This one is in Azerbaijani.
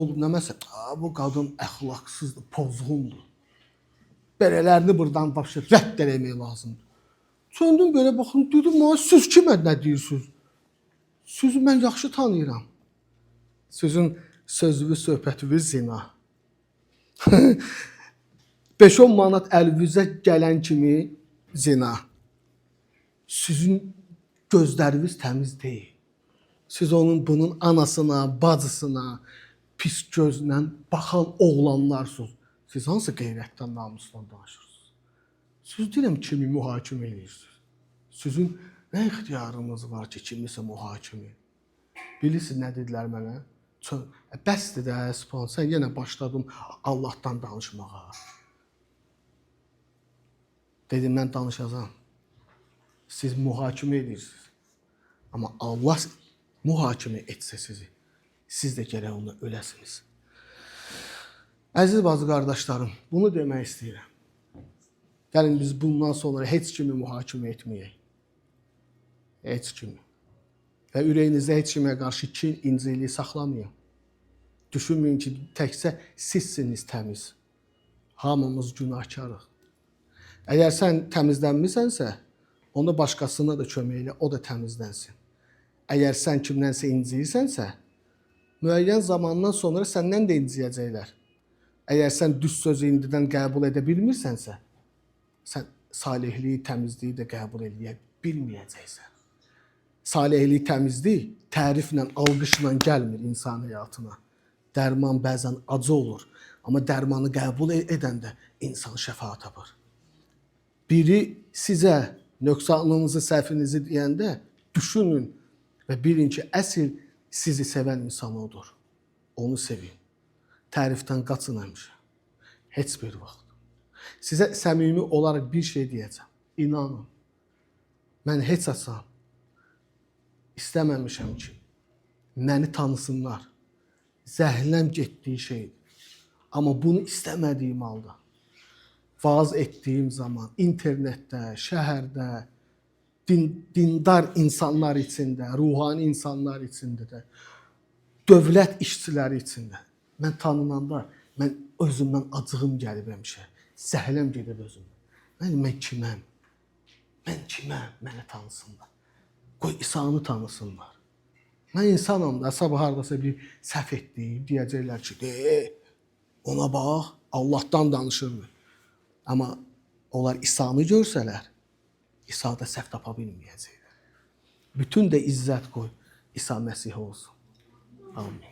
Olub nə məsəl? Bu qadın əxlaqsızdır, pozğundur. Belələrini burdan vəbşə rədd eləmək lazımdır. Döndüm belə baxın, dedim mənə siz kimə nə deyirsiniz? Sizi mən yaxşı tanıyıram. Sizin sözünüz, söhbətiniz zina. 5-10 manat əlinizə gələn kimi zina. Sizin gözləriniz təmiz deyil. Siz onun bunun anasına, bacısına pis gözlə baxan oğlanlarsınız. Siz hansı qeyrətdən, namusdan danışırsınız? Siz deyirəm kimi mühakimə edirsiniz? Sizin nə ixtiyarınız var ki, kimisə mühakimə? Bilirsiniz nə dedilər mənə? Bəsdir də, Span, sən yenə başladın Allahdan danışmağa. Dedim mən danışacağam. Siz mühakimə edirsiniz. Amma Allah mühakimə etsə sizi, siz də gərək onda öləsiniz. Əziz bacı qardaşlarım, bunu demək istəyirəm. Gəlin biz bundan sonra heç kimi mühakimə etməyək. Heç kimi. Və ürəyinizdə heç kimə qarşı kin, incilik saxlamayın. Düşünməyin ki, təkcə sizsiniz təmiz. Hamımız günahkarıq. Əgər sən təmizlənmisənsə, onda başqasına da kömək elə, o da təmizlənsin. Əgər sən kimdənsə inciyirsənsə, müəyyən zamandan sonra səndən də inciyəcəklər. Əgər sən düz sözü indidən qəbul edə bilmirsənsə, sən salihliyi, təmizliyi də qəbul eləyə bilməyəcəksən. Salihlik, təmizlik təriflə, alqışla gəlmir insan həyatına. Dərman bəzən acı olur, amma dərmanı qəbul edəndə insan şəfa tapır. Biri sizə nöqsanınızı, səhvinizi deyəndə düşünün və bilin ki, əsl sizi sevən insan odur. Onu sevin. Tərifdən qaçın həmişə. Heç bir vaxt. Sizə səmimi olaraq bir şey deyəcəm. İnanın. Mən heç açan istəməmişəm ki, məni tanısınlar. Zəhləm getdiyi şeydir. Amma bunu istəmədiyim halda vaaz etdiyim zaman internetdə, şəhərdə, dindar insanlar içində, ruhani insanlar içində də, dövlət işçiləri içində mən tanınanda mən özümdən acığım gəlib həmişə. Zəhləm gedib özümdən. Mən kiməm? Mən kiməm? Məni tanısınlar. Qoy İsa'nı tanısınlar. Mən insanam da, sabah hardasa bir səhv etdim, deyəcəklər ki, de, ona bax, Allahdan danışırdı. Amma onlar İsa'nı görsələr, İsa'da səhv tapa bilməyəcəklər. Bütün də izzət qoy İsa Məsih olsun. Amin.